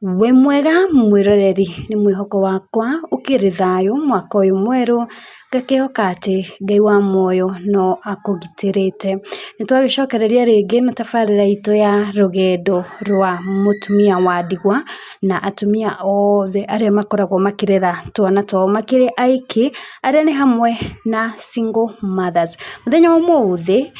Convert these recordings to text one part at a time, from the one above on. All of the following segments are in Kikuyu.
Wĩ mwega mwĩroreri, nĩ mwĩhoko wakwa ũkĩrĩ thayũ mwaka ũyũ mwerũ, ngakĩhoka atĩ Ngai wa muoyo no akũgitĩrĩte. Nĩ twagĩcokereria rĩngĩ na tabarĩra itũ ya rũgendo rwa mũtumia wa ndigwa, na atumia othe arĩa makoragwo makĩrera twana twao makĩrĩ aiki, arĩa nĩ hamwe na single mothers. Mũthenya wa ũmũthĩ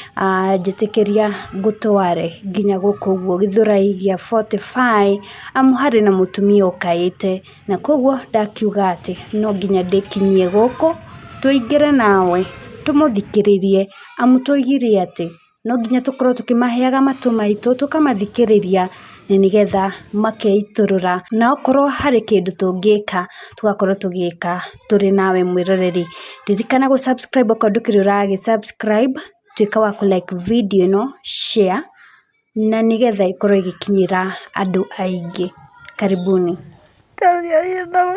njĩtĩkĩria ngũtware nginya gũkũ ũguo Gĩthũrai gĩa 45, amu harĩ na mũtumia ũkaĩte, na koguo ndakiuga atĩ no nginya ndĩkinyie gũkũ, tũingĩre nawe tũmũthikĩrĩrie, amu twaugire atĩ no nginya tũkorwo tũkĩmaheaga matũ maitũ, tũkamathikĩrĩria na nĩgetha makeitũrũra, na okorwo harĩ kĩndũ tũngĩka tũgakorwo tũgĩka tũrĩ nawe mwĩroreri. Ririkana gũ subscribe okorwo ndũkĩrĩ ũragĩ subscribe, tuĩka wa kũ like video ĩno, share na nĩgetha ĩkorwo ĩgĩkinyĩra andũ aingĩ. Karibuni. Ndaciarire na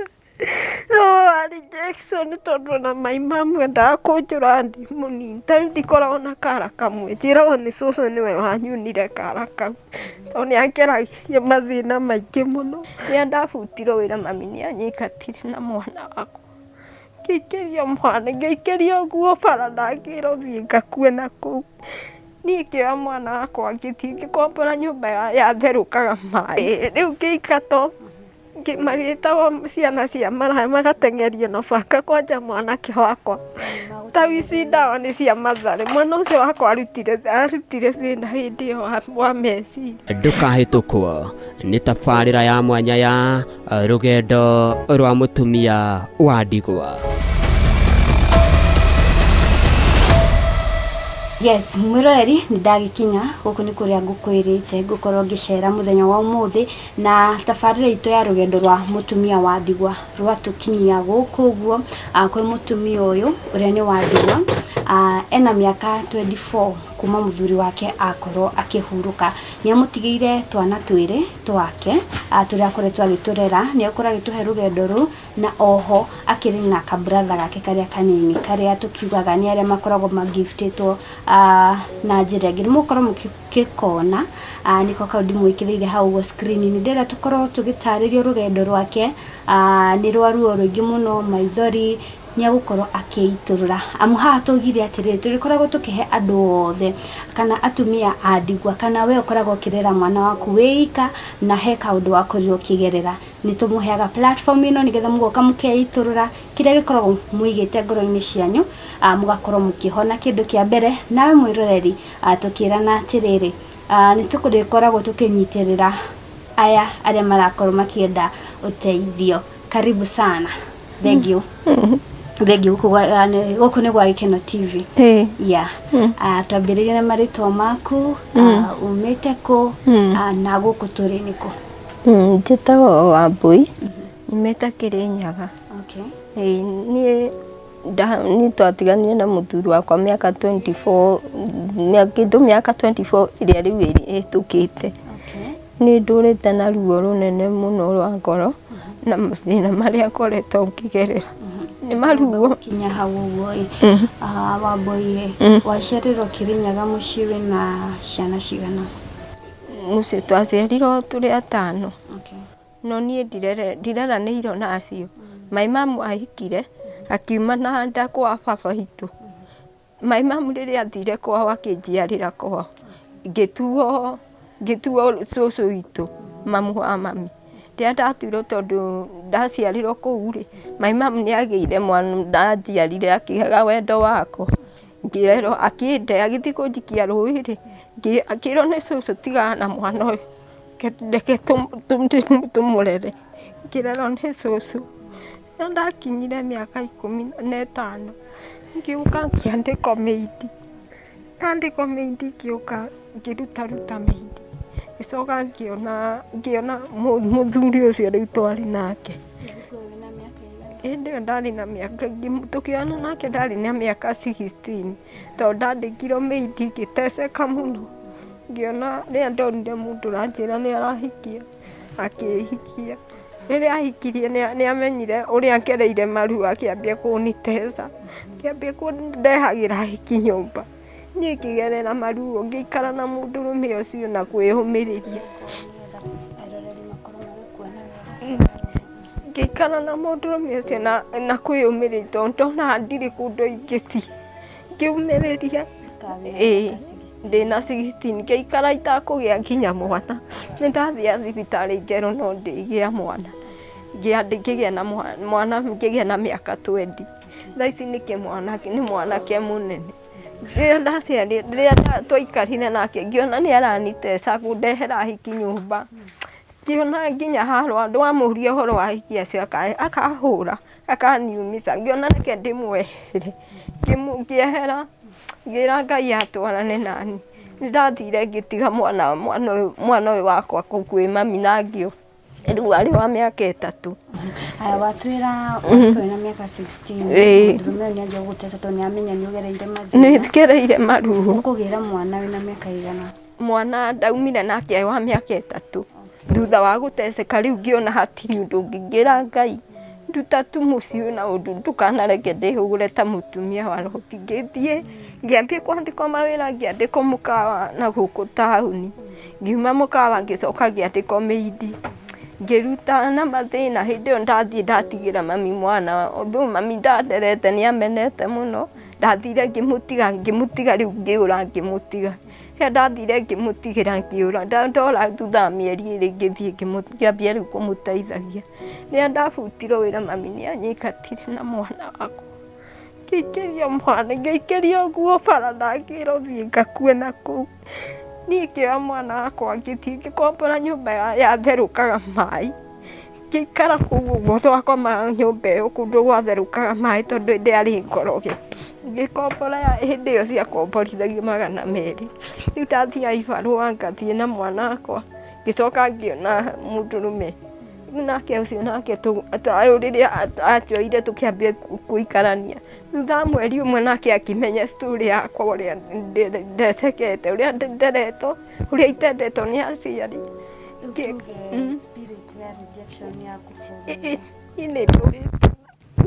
no rejection tondũ ona mai mamu endaga kũnjũraga ndĩ mũnini. Ta rĩu ndikoragwo na kara kamwe, njĩragwo nĩ cũcũ nĩwe wanyunire kara kau tondũ nĩ angeragĩria mathĩna maingĩ mũno. Rĩrĩa ndabutirwo wĩra mami nĩ anyingatire na mwana wakwa, ngĩikĩrio mwana, ngĩikĩrio nguo bara na ngĩrwo thiĩ ngakue nakũu. Niĩ ngĩoya mwana wakwa ngĩthiĩ ngĩkombora nyũmba yatherũkaga maĩ, rĩu ngĩingatwo magĩtagwo ciana cia maraya magateng'erio na banga kwanja mwanake wakwa. Ta ici ndawa nĩ cia Mathare, mwana ũcio wakwa arutire arutire thĩna hĩndĩ ĩyo wa meciria. Ndũkahĩtũkwo nĩ tabarĩra ya mwanya ya rũgendo rwa mũtumia wa ndigwa. Yes, mwĩroreri nĩ ndagĩkinya gũkũ nĩ kũrĩa ngũkwĩrĩte ngũkorwo ngĩcera mũthenya wa ũmũthĩ, na tabarĩra itũ ya rũgendo rwa mũtumia wa ndigwa rwatũkinyia gũkũ ũguo kwĩ mũtumia ũyũ ũrĩa nĩ wa ndigwa, ena mĩaka 24 kuma mũthuri wake akorwo akĩhurũka. Nĩ amũtigĩire twana twĩrĩ twake tũrĩa akoretwo agĩtũrera, nĩ akorwo agĩtũhe rũgendo rũu, na oho akĩrĩ na ka brother gake karĩa kanini karĩa tũkiugaga nĩ arĩa makoragwo magiftĩtwo na njĩra ĩngĩ. Nĩ mũgũkorwo mũgĩkona, nĩko kau ndĩmwĩkĩrĩire hau ũguo screen-inĩ. Ndĩrenda tũkorwo tũgĩtarĩrio rũgendo rwake, nĩ rwa ruo rũingĩ mũno, maithori, nĩ egũkorwo akĩitũrũra. Amu haha twaugire atĩrĩrĩ, tũrĩkoragwo tũkĩhe andũ othe kana atumia a ndigwa, kana we ũkoragwo ũkĩrera mwana waku wĩ ika na he kaũndũ wakorirwo ũkĩgerera. Nĩ tũmũheaga platform ĩno nĩgetha mũgoka mũkeitũrũra kĩrĩa gĩkoragwo mũigĩte ngoro-inĩ cianyu, mũgakorwo mũkĩhona kĩndũ kĩa mbere. Nawe mwĩroreri, tũkĩrana atĩrĩrĩ, nĩ tũrĩkoragwo tũkĩnyitĩrĩra aya arĩa marakorwo makĩenda ũteithio. Karibu sana. Thank you. Thank you. Gũkũ nĩ gwa Gĩkeno TV. Yeah. Twambĩrĩrie na marĩtwa maku, umĩte kũ, na gũkũ tũrĩ nĩ kũ? Njĩtagwo Wambũi, nyumĩte Kĩrĩnyaga. Okay. Ĩĩ niĩ twatiganire na mũthuri wakwa mĩaka 24, kĩndũ mĩaka 24 ĩrĩa rĩu ĩhĩtũkĩte. Okay. Nĩ ndũrĩte na ruo rũnene mũno rwa ngoro na mathĩna marĩa ngoretwo ngĩgerera nĩ maruo. Kinya hau ũguo ĩ, Wambũi ĩ, waciarĩrwo Kĩrĩnyaga mũciĩ wĩna ciana cigana? Mũciĩ twaciarirwo tũrĩ atano. Okay. No niĩ ndireranĩirwo na acio. My mamu ahikire akiuma na nda kwa baba witũ. My mamu rĩrĩa athire kwao akĩnjiarĩra kwao, ngĩtuo cũcũ witũ, mamu wa mami. Rĩrĩa ndatuirwo tondũ ndaciarirwo kũu rĩ, my mamu nĩ agĩire mwana ndanjiarire akĩaga wendo wakwa. Ngĩrerwo akĩnde agĩthiĩ kũnjikia rũĩ rĩ, akĩrwo nĩ cũcũ tigana na mwana ũyũ, reke tũmũrere. Ngĩrerwo nĩ cũcũ. Rĩrĩa ndakinyire mĩaka 15 ngĩũka ngĩandĩkwo maid. Ndandĩkwo maid ngĩũka ngĩrutaruta maid. Ngĩcoka ngĩona mũthuri ũcio rĩu twarĩ nake. Hĩndĩ ĩyo ndarĩ na mĩaka, tũkĩonana nake ndarĩ na mĩaka 16 tondũ ndandĩkirwo maid ngĩteceka mũno. Ngĩona rĩrĩa ndonire mũndũ ũranjĩra nĩ arahikia, akĩhikia. Rĩrĩa ahikirie nĩ amenyire ũrĩa ngereire maruo akĩambia kũnitesa, akĩambia kũndehagĩra ahiki nyũmba. Niĩ ngĩgerera maruo ngĩikara na mũndũrũme ũcio na kwĩyũmĩrĩria. Eroreri makorwo magĩkuona Ngĩikara na mũndũrũme ũcio na kwĩyũmĩrĩria tondũ ndonaga ndirĩ kũndũ ingĩthiĩ. Ngĩũmĩrĩria. Ĩĩ, ndĩna 16 ngĩikara itakũgĩa nginya mwana. Nĩ ndathiaga thibitarĩ ngerwo no ndĩgĩa mwana. Ngĩgĩa na mwana ngĩgĩa na mĩaka 20. Thaa ici nĩ kĩmwana nĩ mwanake mũnene. Rĩrĩa ndaciarire, rĩrĩa twaikarire nake ngĩona nĩ araniteca kũndehera hiki nyũmba. Ngĩona nginya haro ndwamũria ũhoro wa hiki acio akahũra akaniumisa. Ngĩona reke ndĩmwehere, ngĩehera ngĩra Ngai atwarane nani. Nĩ ndathire ngĩtiga mwana mwana ũyũ mwana ũyũ wakwa kũu kwĩ mami na ngĩũka. Rĩu arĩ wa mĩaka 3. Aya watwĩra wakorwo na mĩaka 16. Ĩĩ. Mũndũrũme ũyũ nĩanjia gũgũteca tondũ nĩamenya nĩũgereire mathĩna. Nĩ ngereire maruo. Ũkũgĩra mwana wĩna mĩaka ĩigana? Mwana ndaumire nake wa mĩaka 3. Thutha wa gũteceka rĩu ngĩona hatirĩ ũndũ ũngĩ, ngĩra Ngai nduta tu mũciĩ ũyũ na ũndũ ndũkanareke ndĩhũgũre ta mũtumia wa Loti. Ngĩthiĩ ngĩambia kwandĩkwo mawĩra, ngĩandĩkwo mũkawa na gũkũ taũni. Ngiuma mũkawa ngĩcoka ngĩandĩkwo mĩindi. Ngĩruta na mathĩna. Hĩndĩ ĩyo ndathiĩ ndatigĩra mami mwana, although mami ndanderete nĩ amenete mũno, ndathire ngĩmũtiga, ngĩmũtiga rĩu ngĩũra ngĩmũtiga. Rĩrĩa ndathire ngĩmũtigĩra ngĩũra, ndora thutha wa mĩeri 2 ngĩthiĩ ngĩambia rĩu kũmũteithagia. Rĩrĩa ndabutirwo wĩra mami nĩ anyingatire na mwana wakwa. Ngĩikĩrio mwana, ngĩikĩrio nguo bara na ngĩrwo thiĩ ngakue na kũu. Niĩ ngĩoya mwana wakwa ngĩthiĩ ngĩkombora nyũmba yatherũkaga maĩ. Ngĩikara kũu ũguo twakomaga nyũmba ĩyo kũndũ gwatherũkaga maĩ tondũ ndĩarĩ ngoroge. Ngĩkombora hĩndĩ ĩyo ciakomborithagio 200. Rĩu ndathiaga ibarũa ngathiĩ na mwana wakwa. Ngĩcoka ngĩona mũndũrũme. Rĩu nake ũcio nake rĩrĩa anjoire tũkĩambia gũikarania. Thutha wa mweri ũmwe nake akĩmenya story yakwa ũrĩa ndecekete, ũrĩa nderetwo, ũrĩa itendetwo nĩ aciari. Rĩu tuge spirit ya rejection yakũbũrũra. Niĩ nĩ ndũrĩte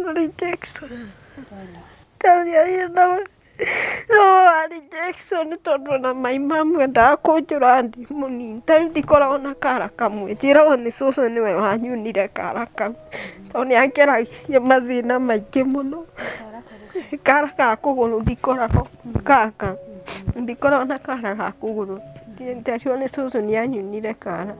na rejection. Ndaciarire na roho wa rejection tondũ ona mai mamu endaga kũnjũraga ndĩ mũnini. Ta rĩu ndikoragwo na kara kamwe, njĩragwo nĩ cũcũ nĩwe wanyunire kara kau tondũ nĩ angeragĩria mathĩna maingĩ mũno. Kara ga kũgũrũ ndikoragwo gaka, ndikoragwo na kara ga kũgũrũ. Nderirwo nĩ cũcũ nĩ anyunire kara,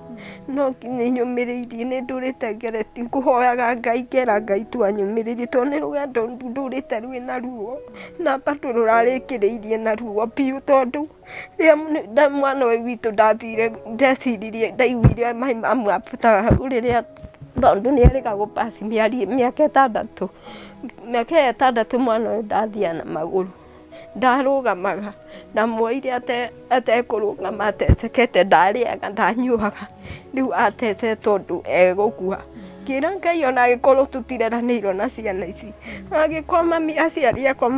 no nĩ nyũmĩrĩirie, nĩ ndũrĩte ngeretie ngũhoyaga Ngai ngera Ngai tu anyũmĩrĩrie tondũ nĩ rũgendo ndũrĩte rwĩna ruo na bado rũrarĩkĩrĩirie na ruo biũ tondũ rĩrĩa mwana ũyũ witũ ndathire ndeciririe ndaiguire mai mamu abutaga hau rĩrĩa tondũ nĩ erĩga gũ pass mĩaka 6. Mĩaka ĩyo 6 mwana ũyũ ndathiaga na magũrũ. Ndarũgamaga, ndamuoire atekũrũgama atecekete, ndarĩaga ndanyuaga, rĩu atecete tondũ egũkua. Ngĩra Ngai ona angĩkorwo tũtireranĩirwo na ciana ici, ona angĩkorwo mami aciari akwa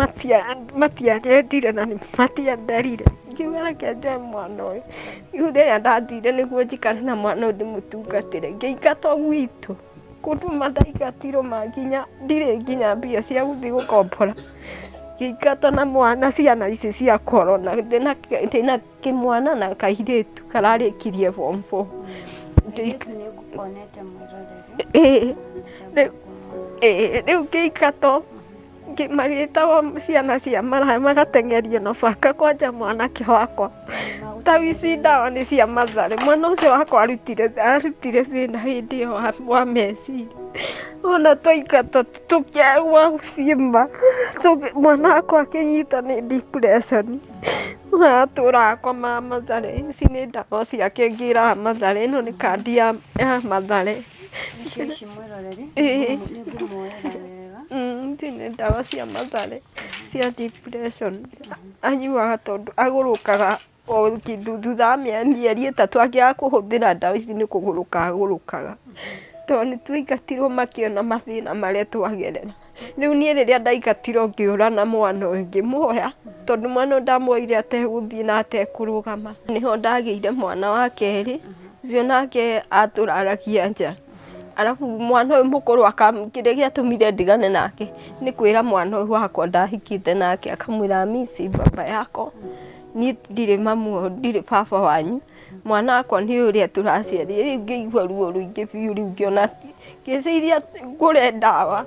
matianyendire na matianderire, ngiuga reke njoe mwana ũyũ. Rĩu rĩrĩa ndathire nĩguo njikare na mwana ũyũ ndĩmũtungatĩre, ngĩingatwo gwitũ. Kũndũ mandaingatirwo ma nginya ndirĩ nginya mbia cia gũthiĩ gũkombora. Ngĩingatwo na mwana ciana ici ciakwa ũrona ndĩna kĩmwana na kairĩtu kararĩkirie form 4. Kairĩtu nĩ ngũkonete mwĩroreri. Ĩĩ, rĩu ngĩingatwo magĩtagwo ciana cia maraya magateng'erio na banga kwanja mwanake wakwa. Ta ici ndawa nĩ cia Mathare. Mwana ũcio wakwa arutire thĩna hĩndĩ ĩyo wa meciria. Ona twaingatwo tũkĩagwo gũthiĩ ma, mwana wakwa akĩnyitwo nĩ depression. Atũraga akomaga Mathare. Ici nĩ ndawa ciake ngĩraga Mathare. Ĩno nĩ kandi ya Mathare. Nĩcio ici mwĩroreri, nĩ ngũmuoera wega. Ici nĩ ndawa cia Mathare cia depression. Anyuaga tondũ agũrũkaga o kĩndũ thutha wa mĩeri 3 angĩaga kũhũthĩra ndawa ici nĩ kũgũrũka agũrũkaga. Tondũ nĩ twaingatirwo makĩona mathĩna marĩa twagerera. Rĩu niĩ rĩrĩa ndaingatirwo ngĩũra na mwana ũyũ ngĩmuoya tondũ mwana ũyũ ndamuoire ategũthiĩ na atekũrũgama. Nĩho ndagĩire mwana wa kerĩ, ũcio nake atũraragia nja. Arabu mwana ũyũ mũkũrũ kĩrĩa gĩatũmire ndigane nake nĩ kwĩra mwana ũyũ wakwa ndahikĩte nake akamwĩra mimi si baba yako, niĩ ndirĩ mamu, ndirĩ baba wanyu. Mwana wakwa nĩ ũrĩa tũraciarire, rĩu ngĩigua ruo rũingĩ biũ, rĩu ngĩona ngĩciria ngũre ndawa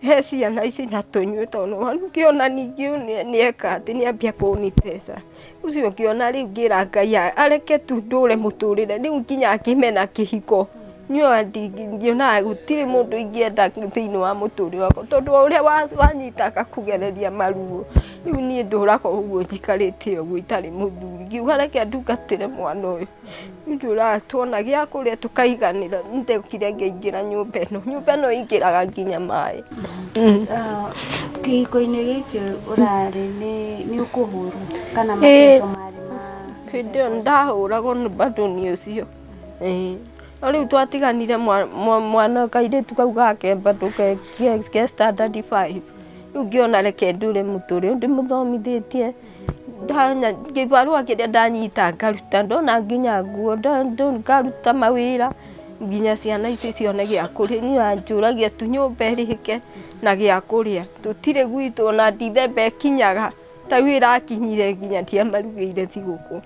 he ciana ici na tũnyue, tondũ ngĩona ningĩ ũyũ nĩeka atĩ nĩambia kũnitesa. Ũcio ngĩona rĩu ngĩra Ngai areke tu ndũre mũtũrĩre, rĩu nginya ngĩmena kĩhiko. Niĩ ngĩonaga gũtirĩ mũndũ ingĩenda thĩinĩ wa mũtũrĩre wakwa, tondũ o ũrĩa wanyitaga kũgereria maruo, rĩu niĩ ndũraga ũguo njikarĩte ũguo itarĩ mũthuri, ngiuga reke ndungatĩre mwana ũyũ. Nĩ ndũraga tuona gĩa kũrĩa tũkaiganĩra, ndokire ngĩingĩra nyũmba ĩno, nyũmba ĩno ĩingĩraga nginya maĩ. Kĩhiko-inĩ gĩkĩ ũrarĩ nĩ ũkũhũrwo kana mateco marĩ ma Hĩndĩ ĩyo ndahũragwo bado nĩ ũcio. Ĩĩ. No rĩu twatiganire mwana kairĩtu kau gake bado ke standard 5. Rĩu ngĩona reke ndũre mũtũrĩre ndĩmũthomithĩtie kĩbarũa kĩrĩa ndanyita ngaruta, ndona nginya nguo ngaruta mawĩra nginya ciana ici cione gĩa kũrĩa. Niĩ anjũragia tu nyũmba ĩrĩhĩke na gĩa kũrĩa. Tũtirĩ gwitũ ona Dithemba ĩkinyaga ta rĩu ĩrakinyire nginya ndiamarugĩire thigũkũ.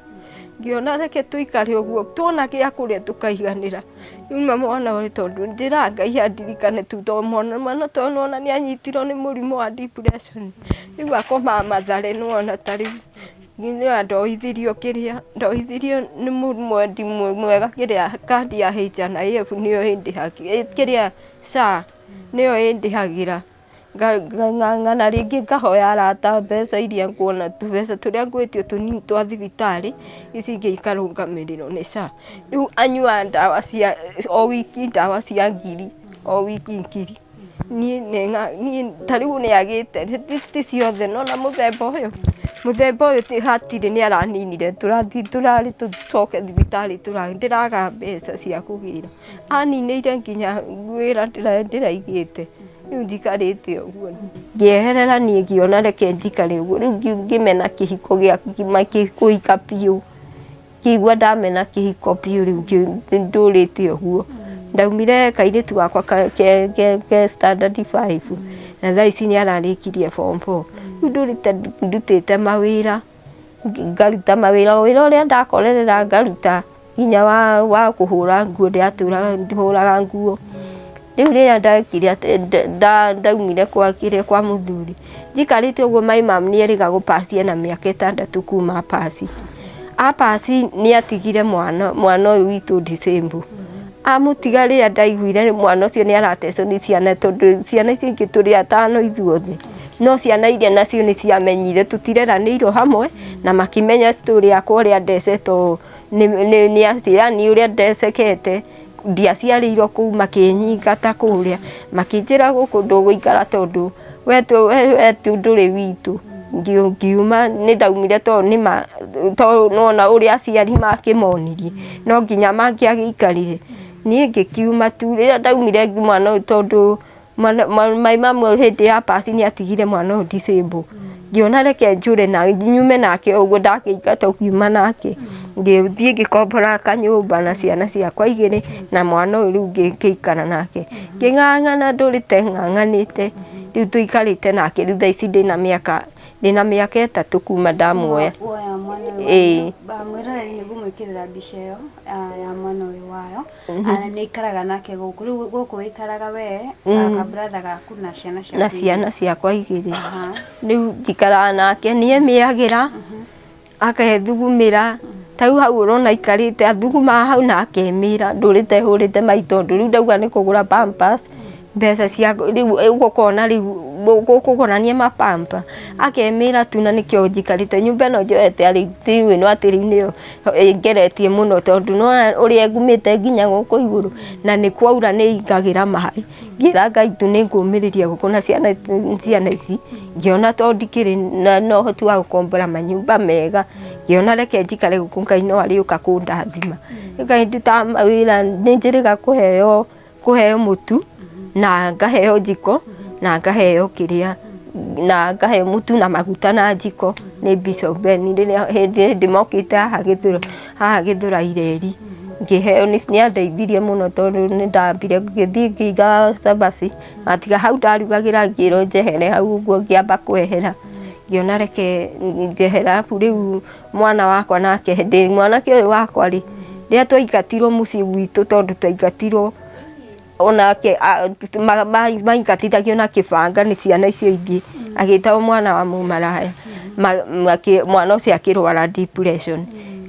Ngĩona reke tũikare ũguo tuona gĩa kũrĩa tũkaiganĩra. Rĩu mwana ũyũ tondũ njĩraga Ngai andirikane tu tondũ mwana ta ũyũ nĩwona nĩ anyitirwo nĩ mũrimũ wa depression. Rĩu akomaga Mathare nĩwona ta rĩu ndoithirio kĩrĩa ndoithirio nĩ mwendi mwega kĩrĩa kandi ya HNIF nĩyo ĩndĩhagĩra kĩrĩa SHA nĩyo ĩndĩhagĩra. Ngang'ang'ana rĩngĩ ngahoya arata mbeca iria nguona tũbeca tũrĩa ngwĩtio tũnini twa thibitarĩ, ici ingĩ ikarũgamĩrĩrwo nĩ SHA. Rĩu anyuaga ndawa cia o wiki ndawa cia ngiri, o wiki ngiri. Niĩ ta rĩu nĩ agĩte ti ciothe nĩwona mũthemba ũyũ, mũthemba ũyũ hatirĩ nĩ araninire, tũrathiĩ tũrarĩ tũcoke thibitarĩ ndĩraga mbeca cia kũgĩra. Aninĩire nginya wĩra ndĩraigĩte. Rĩu njikarĩte ũguo ngĩeherera niĩ ngĩona reke njikare ũguo, rĩu ngĩmena kĩhiko gĩa kũhika biũ, ngĩigua ndamena kĩhiko biũ rĩu ndũrĩte ũguo. Ndaumire kairĩtu gakwa ke standard 5 na thaa ici nĩ ararĩkirie form 4. Rĩu ndũrĩte ndutĩte mawĩra, ngaruta mawĩra o wĩra ũrĩa ndakorerera ngaruta nginya wa kũhũra nguo ndĩratũraga hũraga nguo. Rĩu rĩrĩa ndekire atĩ ndaumire kwa kĩrĩa kwa mũthuri, njikarĩte ũguo my mum nĩ erĩga gũpaci ena mĩaka 6 kuma apaci. Apaci nĩ atigire mwana ũyũ witũ December. Amũtiga rĩrĩa ndaiguire mwana ũcio nĩ aratecwo nĩ ciana, tondũ ciana icio ingĩ tũrĩ atano ithuothe, no ciana iria nacio nĩ ciamenyire tũtireranĩirwo hamwe, na makĩmenya story yakwa ũrĩa ndecetwo nĩ yani ũrĩa ndecekete, ndiaciarĩirwo kũu, makĩnyingata kũrĩa, makĩnjĩra gũkũ ndũgũikara tondũ we ndũrĩ witũ. Ngiuma nĩ ndaumire tondũ nĩma tondũ nĩwona ũrĩa aciari makĩmonirie no nginya mangĩagĩikarire. Niĩ ngĩkiuma tu rĩrĩa ndaumire mwana ũyũ tondũ my mum hĩndĩ ya paci nĩ atigire mwana ũyũ disable. Ngĩona reke njũre na nyume nake ũguo ndakĩingata ũkiuma nake. Ngĩthiĩ ngĩkombora kanyũmba na ciana ciakwa igĩrĩ na mwana ũyũ rĩu ngĩikara nake. Ngĩng'ang'ana ndũrĩte ng'ang'anĩte, rĩu tũikarĩte nake rĩu thaa ici ndĩna mĩaka 3 kuma ndamuoya. Ĩĩ. Mwĩroreri nĩ ngũmwĩkĩrĩra mbica ĩyo ya mwana ũyũ wayo. Nĩ aikaraga nake gũkũ, rĩu gũkũ wĩikaraga we, kabratha gaku na ciana ciaku. Na ciana ciakwa igĩrĩ. Rĩu njikaraga nake, nĩ emĩagĩra, akethugumĩra, ta rĩu hau ũrona aikarĩte athugumaga hau na akemĩra, ndũrĩte hũrĩte mai tondũ rĩu ndauga nĩ kũgũra pampers, mbeca cia rĩu ũkona rĩu gũkũgũrania mapampa, akemĩra tu na nĩkĩo njikarĩte nyũmba ĩno njoete arĩ rĩu ĩno atĩ rĩu nĩyo ĩngeretie mũno tondũ nĩwona ũrĩa ĩngumĩte nginya gũkũ igũrũ na nĩ kwaura nĩ ĩingagĩra maĩ. Ngĩra Ngai tu nĩ ngũmĩrĩria gũkũ na ciana ici, ngĩona tondũ ndikĩrĩ na ũhoti wa gũkombora manyũmba mega, ngĩona reke njikare gũkũ Ngai no arĩũka kũndathima. Ngai ndutaga mawĩra nĩ njĩrĩga kũheo mũtu na ngaheo njiko na ngaheo kĩrĩa na ngaheo mũtu na maguta na njiko nĩ Bishop Ben rĩrĩa hĩndĩ mokĩte haha Gĩthũra Ireri. Ngĩheo nĩ andeithirie mũno tondũ nĩ ndambire ngĩthiĩ ngĩiga cabaci, atiga hau ndarugagĩra ngĩrwo njehere hau ũguo ngĩamba kwehera. Ngĩona reke njehera arabu rĩu mwana wakwa nake ndĩ mwanake ũyũ wakwa rĩ, rĩrĩa twaingatirwo mũciĩ gwitũ tondũ twaingatirwo onake maingatithagio na kĩbanga nĩ ciana icio ingĩ, agĩtagwo mwana wa mũmaraya. Mwana ũcio akĩrwara depression.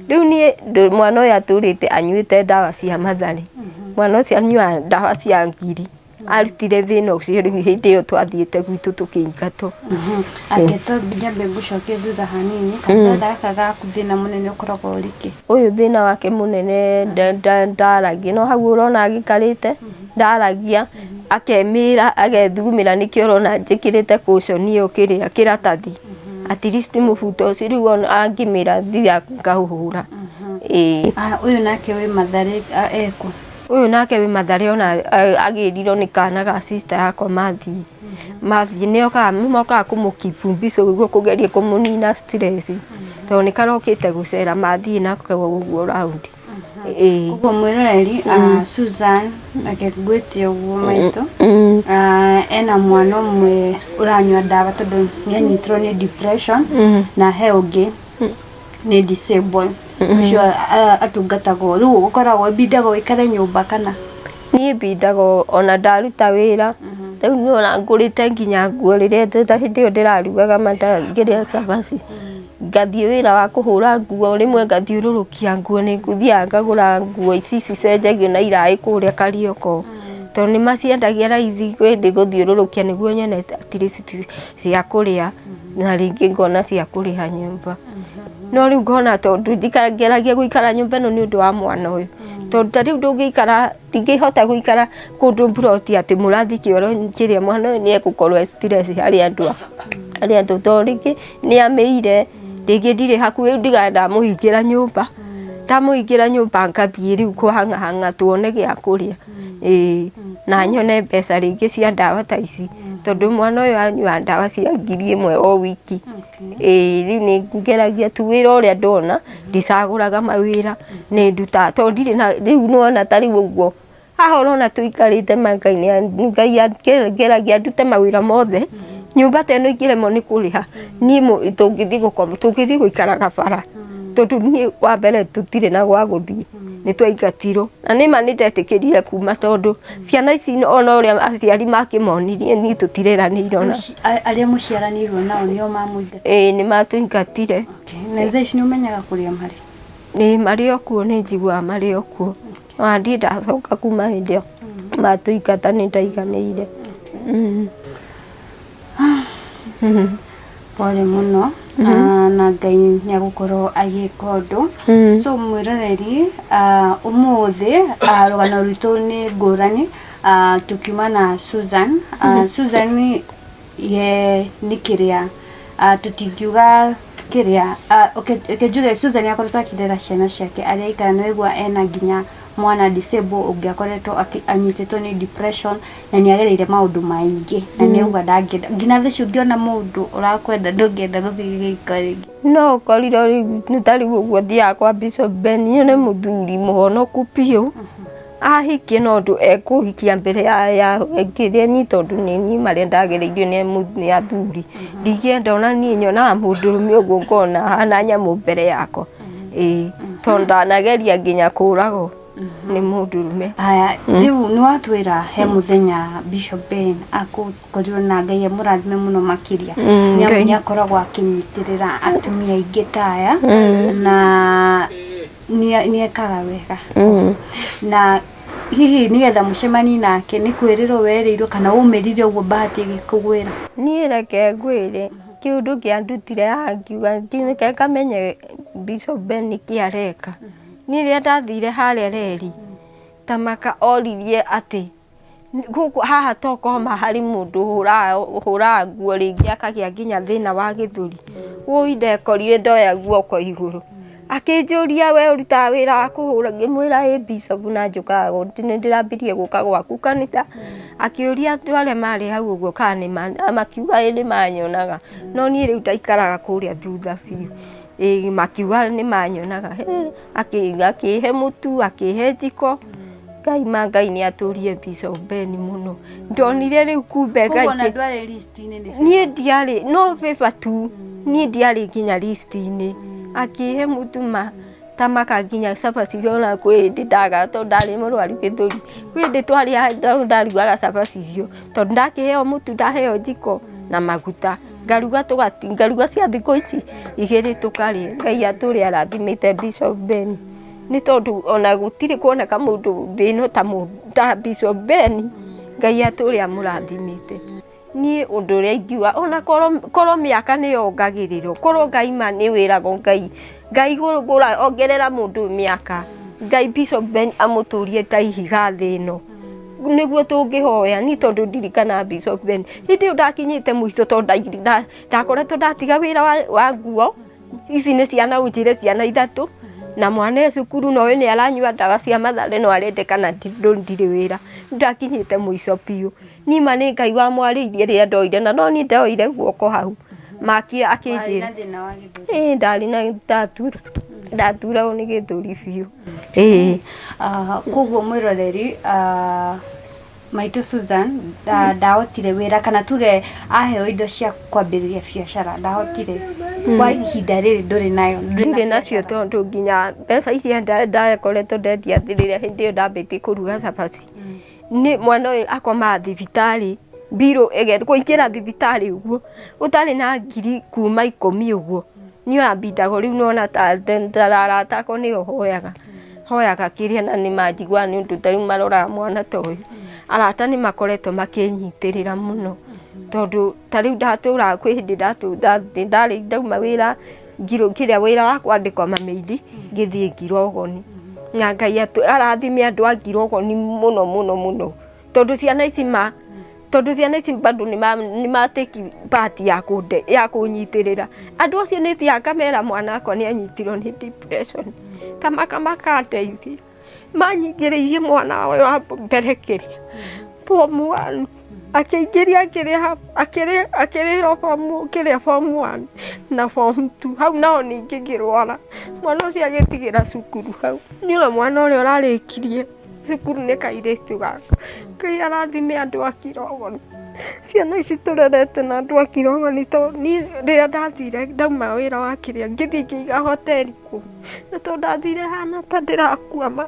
Rĩu niĩ mwana ũyũ atũrĩte anyuĩte ndawa cia Mathare, mwana ũcio anyuaga ndawa cia ngiri, arutire thĩna ũcio rĩu hĩndĩ ĩyo twathiĩte gwitũ tũkĩingatwo. Ake to nyambe ngũcokie thutha hanini, kana gaka gaku thĩna mũnene ũkoragwo ũrĩ kĩ? Ũyũ thĩna wake mũnene ndaragia, no hau ũrona agĩikarĩte ndaragia, akemĩra agethugumĩra, nĩkĩo ũrona njĩkĩrĩte cushion ĩyo kĩrĩa kĩratathi, at least mũbuto ũcio rĩu ona angĩmĩra thiaga ngaũhũra. Ĩĩ. Ũyũ nake wĩ Mathare ekũ? Ũyũ nake wĩ Mathare ona agĩrirwo nĩ kana ga sister yakwa mathiĩ. Mathiĩ nĩokaga nĩmokaga kũmũ keep busy ũguo kũgeria kũmũnina stress, tondũ nĩ karokĩte gũcera mathiĩ nako ũguo round. Ĩĩ. Koguo mwĩroreri, Susan, reke ngwĩte ũguo maitũ, ena mwana ũmwe ũranyua ndawa tondũ nĩ anyitirwo nĩ depression, na he ũngĩ nĩ disabled ũcio atungatagwo. Rĩu ũkoragwo ĩbindagwo wĩikare nyũmba kana? Niĩ mbindagwo ona ndaruta wĩra rĩu nĩwona ngũrĩte nginya nguo rĩrĩa ta hĩndĩ ĩyo ndĩrarugaga mandathi ngĩrĩa cabaci, ngathiĩ wĩra wa kũhũra nguo, rĩmwe ngathiũrũrũkia nguo, nĩ ngũthiaga ngagũra nguo ici cicenjagio na iraĩ kũrĩa Karioko, tondũ nĩ maciendagia raithi, kwĩ hĩndĩ ngũthiũrũrũkia nĩguo nyone at least cia kũrĩa na rĩngĩ ngona cia kũrĩha nyũmba. No rĩu ngona tondũ ngeragia gũikara nyũmba ĩno nĩ ũndũ wa mwana ũyũ, tondũ ta rĩu ndũngĩikara, ndingĩhota gũikara kũndũ mburoti atĩ mũrathiĩ kĩoro kĩrĩa, mwana ũyũ nĩ egũkorwo e stress harĩ andũ harĩ andũ, tondũ rĩngĩ nĩ amĩire, rĩngĩ ndirĩ hakuhĩ, ndigaga ndamũhingĩra nyũmba, ndamũhingĩra nyũmba ngathiĩ rĩu kũhang'ahang'a tuone gĩa kũrĩa. Ĩĩ, na nyone mbeca rĩngĩ cia ndawa ta ici, tondũ mwana ũyũ anyuaga ndawa cia 1000 o wiki. Ĩĩ, rĩu nĩ ngeragia tu wĩra ũrĩa ndona, ndicagũraga mawĩra, nĩ ndutaga tondũ ndirĩ na rĩu nĩwona ta rĩu ũguo haha ũrona tũikarĩte ma Ngai Ngai ngeragia ndute mawĩra mothe, nyũmba ta ĩno ingĩremwo nĩ kũrĩha niĩ tũngĩthiĩ gũkoma, tũngĩthiĩ gũikaraga bara, tondũ niĩ wa mbere tũtirĩ na gwa gũthiĩ, nĩ twaingatirwo na nĩma nĩ ndetĩkĩrire kuma, tondũ ciana ici ona ũrĩa aciari makĩmonirie niĩ tũtireranĩire ona. Arĩa mũciaranĩirwo nao nĩo mamũingatire? Ĩĩ, nĩ matũingatire. Na thaa ici nĩ ũmenyaga kũrĩa marĩ? Nĩ marĩ o kuo, nĩ njiguaga marĩ o kuo. Ona ndirĩ ndacoka kuma hĩndĩ ĩyo matũingata, nĩ ndaiganĩire. Pole mũno, na Ngai nĩ egũkorwo agĩka ũndũ. So mwĩroreri, ũmũthĩ rũgano rwitũ nĩ ngũrani, tũkiuma na Susan. Susan ye nĩ kĩrĩa tũtingiuga kĩrĩa, okay, reke njuge Susan akoretwo akĩrera ciana ciake arĩa aikara, nĩ waigua ena nginya mwana disable ũngĩ akoretwo anyitĩtwo nĩ depression, na nĩ agereire maũndũ maingĩ, na nĩ auga ndangĩenda nginya thaa ici ũngĩona mũndũ ũrakwenda ndũngĩenda gũthiĩ gĩko rĩngĩ. No ũkorirwo rĩu nĩ ta rĩu ũguo thiaga kwa Bishop Ben, nyone mũthuri mũhonoku biũ ahikie, no ũndũ ekũhikia mbere ya kĩrĩa niĩ, tondũ nĩ niĩ marĩa ndagereirio nĩ athuri, ndingĩenda ona niĩ nyonaga mũndũrũme ũguo ngona ahana nyamũ mbere yakwa. Ĩĩ, tondũ ndanageria nginya kũragwo nĩ mũndũrũme. Haya, rĩu nĩ watwĩra he mũthenya Bishop Ben akũkorirwo, na Ngai amũrathime mũno makĩria, nĩ amu nĩ akoragwo akĩnyitĩrĩra atumia aingĩ ta aya, na nĩ ekaga wega. Na hihi nĩgetha mũcemanie nake nĩ kwĩrĩrwo werĩirwo, kana umĩrire ũguo bahati ĩgĩkũgwĩra? Niĩ reke ngwĩre kĩũndũ kĩandutire haha ngiuga reke ngamenye Bishop Ben nĩkĩ areka. Niĩ rĩrĩa ndathire harĩa reri tamaka oririe atĩ gũkũ haha tokorwo ma harĩ mũndũ ũhũraga nguo rĩngĩ akagĩa nginya thĩna wa gĩthũri, wũi ndekorire ndoya guoko igũrũ, akĩnjũria we ũrutaga wĩra wa kũhũra, ngĩmwĩra ĩ Bishop, na njũkaga nĩ ndĩrambirie gũka gwaku kanitha. Akĩũria andũ arĩa marĩ hau ũguo kana nĩ makiuga ĩ nĩ manyonaga, no niĩ rĩu ndaikaraga kũrĩa thutha biũ. Ĩ makiuga nĩ manyonaga, akĩhe mũtu, akĩhe njiko, Ngai ma Ngai nĩ atũrie Bishop Ben mũno. Ndonire rĩu kumbe Koguo ona Ngai ndwarĩ list-inĩ nĩ niĩ ndiarĩ no favor tu niĩ ndiarĩ nginya list-inĩ akĩhe mũtu ma ta maka nginya cabaci icio ona kwĩ hĩndĩ ndagaga tondũ ndarĩ mũrwaru gĩthũri kwĩ hĩndĩ twarĩa ndarugaga cabaci icio tondũ ndakĩheo mũtu ndaheo njiko na maguta ngaruga tũgati ngaruga cia thikũ ici igĩrĩ tũkarĩa. Ngai atũre arathimĩte Bishop Ben nĩ tondũ ona gũtirĩ kuoneka mũndũ thĩ ĩno ta ta Bishop Ben. Ngai atũre amũrathimĩte. Niĩ ũndũ ũrĩa ingiuga ona korwo mĩaka nĩ yongagĩrĩrwo korwo Ngai ma nĩ wĩragwo Ngai Ngai gũra ongerera mũndũ mĩaka Ngai Bishop Ben amũtũrie ta ihiga thĩ ĩno nĩguo tũngĩhoya ni tondũ ndirikana Bishop Ben hĩndĩ ĩyo ndakinyĩte mũico tondũ ndakoretwo ndatiga wĩra wa nguo ici nĩ ciana ũnjĩre ciana ithatũ na mwana e cukuru na ũyũ nĩ aranyua ndawa cia mathare no arendekana ndirĩ wĩra ndakinyĩte mũico biũ nima nĩ Ngai wamwarĩirie rĩrĩa ndoire na no niĩ ndoire guoko hau maki warĩ akĩnjĩra na thĩna wa gĩthũri. ĩĩ ndarĩ na ndaturagwo nĩ gĩthũri biũ ĩĩ. Koguo mwĩroreri maitũ Susan ndahotire wĩra kana tuge aheo indo cia kwambĩrĩria biacara ndahotire kwa ihinda rĩrĩ ndũrĩ nayo ndũrĩ na Ndirĩ nacio biacara. tondũ nginya mbeca iria ndakoretwo ndendia rĩrĩa hĩndĩ ĩyo ndambĩtie kũruga cabaci nĩ mwana ũyũ akomaga thibitarĩ mbirũ kũingĩra thibitarĩ ũguo ũtarĩ na ngiri kuma 10 ũguo niĩ ambindagwo rĩu nona ta arata akwa nĩo hoyaga hoyaga kĩrĩa na nĩ manjiguaga nĩ ũndũ ta rĩu maroraga mwana ta ũyũ arata nĩ makoretwo makĩnyitĩrĩra mũno tondũ ta rĩu ndatũraga kwĩ hĩndĩ ndarĩ ndauma wĩra kĩrĩa wĩra wa kwandĩkwo mamĩithi ngĩthiĩ Ngirogoni na Ngai arathime andũ a Ngirogoni mũno mũno mũno tondũ ciana ici ma tondũ ciana ici bado nĩ matĩki part ya kũnyitĩrĩra andũ acio nĩ thiaga ngamera mwana wakwa nĩ anyitirwo nĩ depression ta maka makandeithia manyingĩrĩirie mwana ũyũ wa mbere kĩrĩa form 1 akĩingĩria akĩrĩhĩrwo form kĩrĩa form 1 na form 2 hau nao ningĩ ngĩrwara mwana ũcio agĩtigĩra cukuru hau nĩ mwana ũrĩa ũrarĩkirie cukuru nĩ kairĩtu gaka. Ngai arathime andũ a Kirogoni ciana ici tũrerete na andũ a Kirogoni tondũ niĩ rĩrĩa ndathire ndauma wĩra wa kĩrĩa ngĩthiĩ ngĩiga hoteli kũu na tondũ ndathire hana ta ndĩrakua ma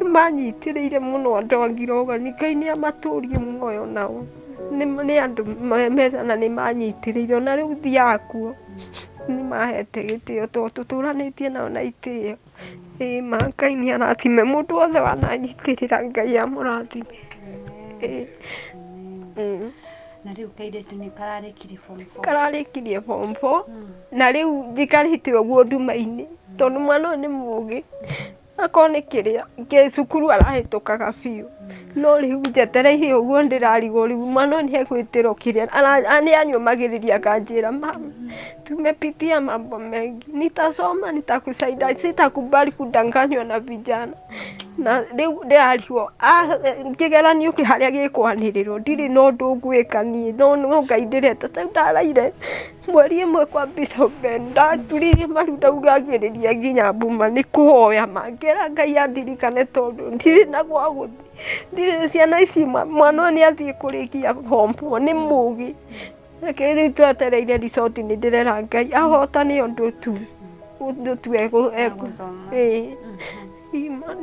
nĩ manyitĩrĩire mũno andũ a Kirogoni. Ngai nĩ amatũrie muoyo nao nĩ andũ methana nĩ manyitĩrĩire ona rĩu thiaga kuo nĩ mahete gĩtĩo tondũ tũtũranĩtie nao na itĩo. Ĩĩ ma Ngai nĩ arathime mũndũ wothe wananyitĩrĩra Ngai amũrathime. Ĩĩ. Na rĩu kairĩtu nĩ kararĩkirie form 4 Kararĩkirie form 4 na rĩu njikarĩte ũguo nduma-inĩ tondũ mwana ũyũ nĩ mũgĩ akorwo nĩ kĩrĩa kĩ cukuru arahĩtũkaga biũ no rĩu njetereire ũguo ndĩrarigwo rĩu mwana ũyũ nĩ egwĩtĩrwo kĩrĩa nĩ anyũmagĩrĩria akanjĩra mama tumepitia mambo mengi nitasoma nitakusaidia sitakubali kudanganywa na vijana na rĩu ndĩrarigwo kĩgeranio harĩa gĩkwanĩrĩrwo ndirĩ na ũndũ ngwĩka niĩ no Ngai ndĩreta ta rĩu ndaraire mweri ĩmwe kwa Bishop Ben ndaturirie maru ndaugagĩrĩria nginya mbuma nĩ kũhoya ma ngera Ngai andirikane tondũ ndirĩ na gwa gũthiĩ ndirĩ ciana ici mwana ũyũ nĩ athiĩ kũrĩkia form 4 nĩ mũgĩ reke rĩu twetereire result nĩ ndĩrera Ngai ahotane ũndũ tu Gũthoma. ĩĩ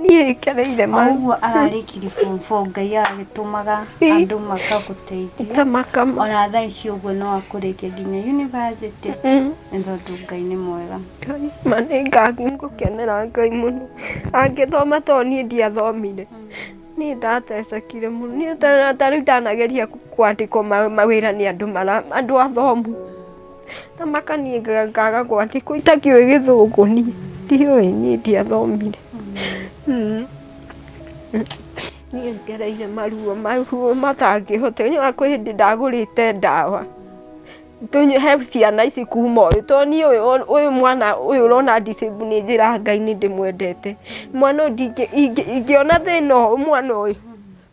niĩ ngereire O ũguo ararĩkirie form 4 Ngai agĩtũmaga andũ makagũteithia ta makama ona thaa ici ũguo no akũrĩkie nginya university nĩ tondũ Ngai nĩ mwega. Ngai ma nĩ ngũkenera Ngai mũno angĩthoma tondũ niĩ ndiathomire niĩ ndatecekire mũno niĩ ta rĩu ndanageria kwandĩkwo mawĩra nĩ andũ andũ athomu ta makaniĩ ngaga kwandĩkwo itakĩũĩ gĩthũngũ niĩ ndiũĩ niĩ ndiathomire. Niĩ ngereire maruo matangĩhota nĩ kwĩ hĩndĩ ndagũrĩte ndawa he ciana ici kuma ũyũ tondũ niĩ ũyũ mwana ũyũ ũrona disabled nĩ njĩraga Ngai nĩ ndĩmwendete mwana ũyũ ingĩona thĩna ũyũ mwana ũyũ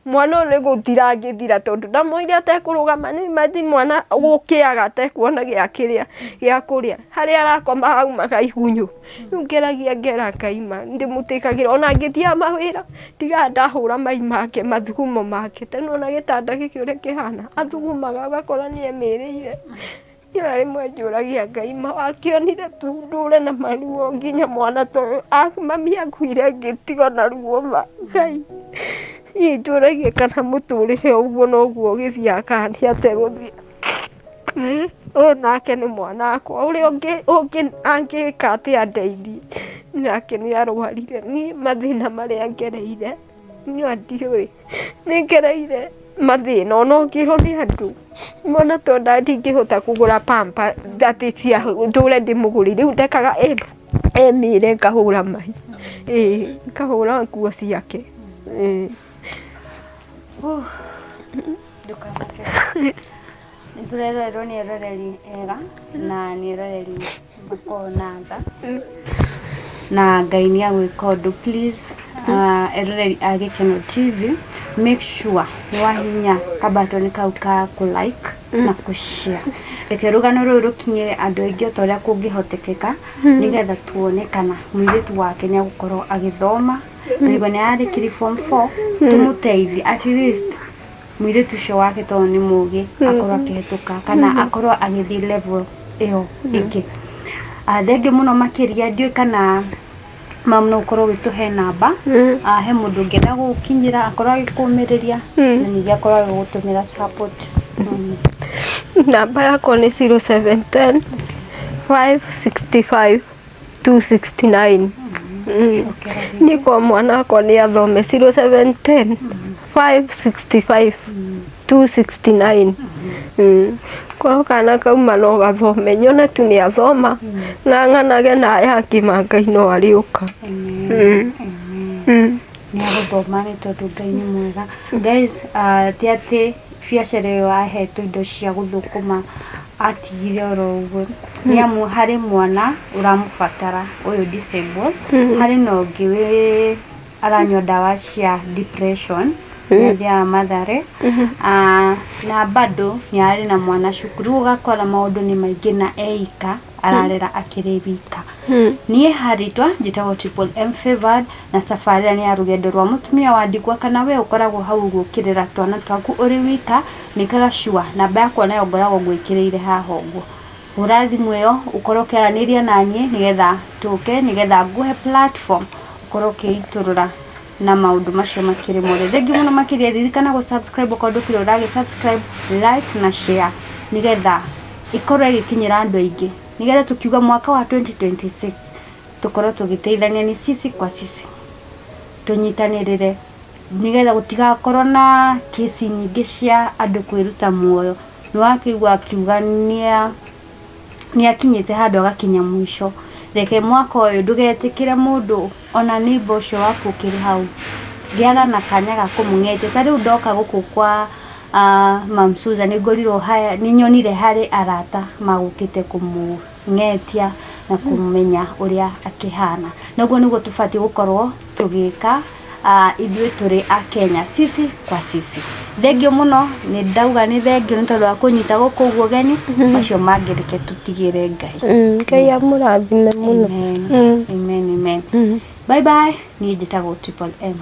Mwana ũyũ nĩ gũthira angĩthira tondũ ndamwĩrire atekũrũgama. Nĩ imagine mwana gũkĩaga atekuona gĩa kĩrĩa gĩa kũrĩa, harĩa arakoma haumaga igunyũ. Rĩu ngeragia ngera Ngai ma ndĩmũtĩkagĩra ona ngĩthiaga mawĩra ndigaga ndahũra mai make mathugumo make, ta nĩwona gĩtanda gĩkĩ ũrĩa kĩhana, athugumaga ũgakora nĩ emĩrĩire. Niĩ ona rĩmwe njũragia Ngai ma wakĩonire tu ndũre na maruo nginya mwana ta ũyũ, mami akuire ngĩtigwo na ruo ma Ngai. Niĩ njũragia kana mũtũrĩre ũguo noguo ũgĩthiaga kana nĩ atĩa gũthiĩ. Ũyũ nake nĩ mwana wakwa ũrĩa angĩka atĩa andeithie, nake nĩ arwarire. Niĩ mathĩna marĩa ngereire niĩ ona ndiũĩ. Nĩ ngereire mathĩna ona ũngĩrwo nĩ andũ, mwana ta ũyũ ndingĩhota kũgũra pamper atĩ cia ndũre ndĩmũgũrĩire, rĩu ndekaga emĩre ngahũra mai, ĩĩ ngahũra nguo ciake, ĩĩ. Ndũkamake. Nĩ tũreroerwo nĩ eroreri ega na nĩ eroreri makoragwo na tha na Ngai nĩ agwĩka ũndũ. Please, eroreri a Gĩkeno TV, make sure nĩ wahihinya kabatoni kau ka kũ like na kũ share. Reke rũgano rũrũ rũkinyĩre andũ aingĩ o ta ũrĩa kũngĩhotekeka, nĩgetha tuone kana mũirĩtu wake nĩ egũkorwo agĩthoma. Naigua nĩ ararĩkirie form 4, tũmũteithie at least mũirĩtu ũcio wake, tondũ nĩ mũgĩ, akorwo akĩhetũka kana akorwo agĩthiĩ level ĩyo ĩngĩ. Thengiũ mũno makĩria. Ndiũĩ kana mam no ũkorwo ũgĩtũhe namba, he mũndũ ũngĩenda gũgũkinyĩra, akorwo agĩkũmĩrĩria na ningĩ akorwo agĩgũtũmĩra support. Namba yakwa nĩ 0710 565 269. Cokera rĩngĩ. Niĩ kwa mwana wakwa nĩ athome, 0710 565 269. Korwo kana kauma no gathome, nyone tu nĩ athoma, ng'ang'anage na aya angĩ ma Ngai no arĩũka. Amen. Amen. Nĩ agũthoma nĩ tondũ Ngai nĩ mwega. Guys, ti atĩ biacara ĩyo ahetwo indo cia gũthũkũma atigire oro ũguo, nĩ amu harĩ mwana ũramũbatara ũyũ disabled, harĩ na ũngĩ wĩ aranyua ndawa cia depression nĩ athiaga Mathare. Na bado nĩ arĩ na mwana cukuru, rĩu ũgakora maũndũ nĩ maingĩ na eika ararera akĩrĩ wika. Niĩ harĩtwa njĩtagwo Triple M Favored, na tabarĩra nĩ ya rũgendo rwa mũtumia wa ndigwa, kana we ũkoragwo hau ũguo ũkĩrera twana twaku ũrĩ wika, mĩkaga sure namba yakwa nayo ngoragwo ngwĩkĩrĩire haha ũguo. Hũra thimũ ĩyo ũkorwo ũkĩaranĩria naniĩ, nĩgetha tũke, nĩgetha ngũhe platform ũkorwo ũkĩitũrũra na maũndũ macio makĩrĩ mothe. Thengiũ mũno makĩria. Ririkana gũ subscribe okorwo ndũkĩrĩ ũragĩ subscribe, like na share, nĩgetha ĩkorwo ĩgĩkinyĩra andũ aingĩ, nĩgetha tũkiuga mwaka wa 2026 tũkorwo tũgĩteithania, ni sisi kwa sisi, tũnyitanĩrĩre, nĩgetha gũtigakorwo na kesi nyingĩ cia andũ kwĩruta muoyo. Nĩ wakĩigua akiuga nĩ akinyĩte handũ agakinya mũico. Reke mwaka ũyũ ndũgetĩkĩre mũndũ, ona neighbor ũcio waku ũkĩrĩ hau, gĩaga na kanya ga kũmũng'etia. Ta rĩu ndoka gũkũ kwa Mam Susan, nĩ ngorirwo haya, nĩ nyonire harĩ arata magũkĩte kũmũng'etia na kũmenya ũrĩa akĩhana. Na ũguo nĩguo tũbatiĩ gũkorwo tũgĩka, ithuĩ tũrĩ a Kenya, sisi kwa sisi. Thengiũ mũno. Nĩ ndauga nĩ thengiũ nĩ tondũ wa kũnyita gũkũ ũguo ũgeni. Macio mangĩ reke tũtigĩre Ngai. Ngai amũrathime mũno. Amen. Mm. Amen, amen. Mm. Bye bye. Niĩ njĩtagwo Triple M.